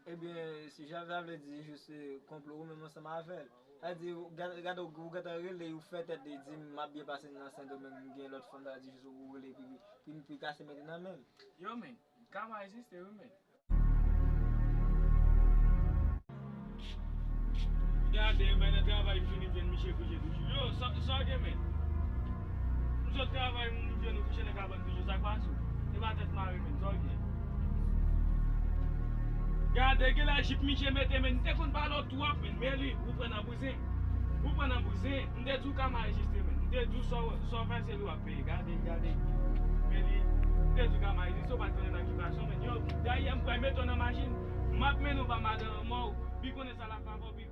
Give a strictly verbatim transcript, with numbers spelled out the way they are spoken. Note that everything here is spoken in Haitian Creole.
Ebyen, si jan sa vle di jis se konplo ou menm ansanm avè l. Sa di, ou gade, gade, ou gentan rele, ou fè tèt li di, "M ap byen pase nan Sendomeng, m gen lòt fanm," sa di jis ou rele, pi, pi, pi kase mete nan men l. Yo, men, kama egziste, wi, men. Gade, men nan travay m fini jwenn misye kouche toujou. Yo, sa, sa w gen, men? M sot travay, m jwenn ou kouche nan kabann toujou, sa k pase w? E pa tèt mare, men, sa w gen? Gade, gen la jip misye mete, men, m te konn pale w twòp, men, men li, ou pran nan bouzen. Ou pran nan bouzen, m te di w kama egziste, men. M te di w sa w, sa w fè, se li w ap peye. Gade, gade. Men li, m te di w kama egziste, ou pa t konnen nan ki fason, men. Yo, dayè, m pral mete w nan machin. M ap mennen w ba madan lanmò, pi konnen sa l ap favò, pi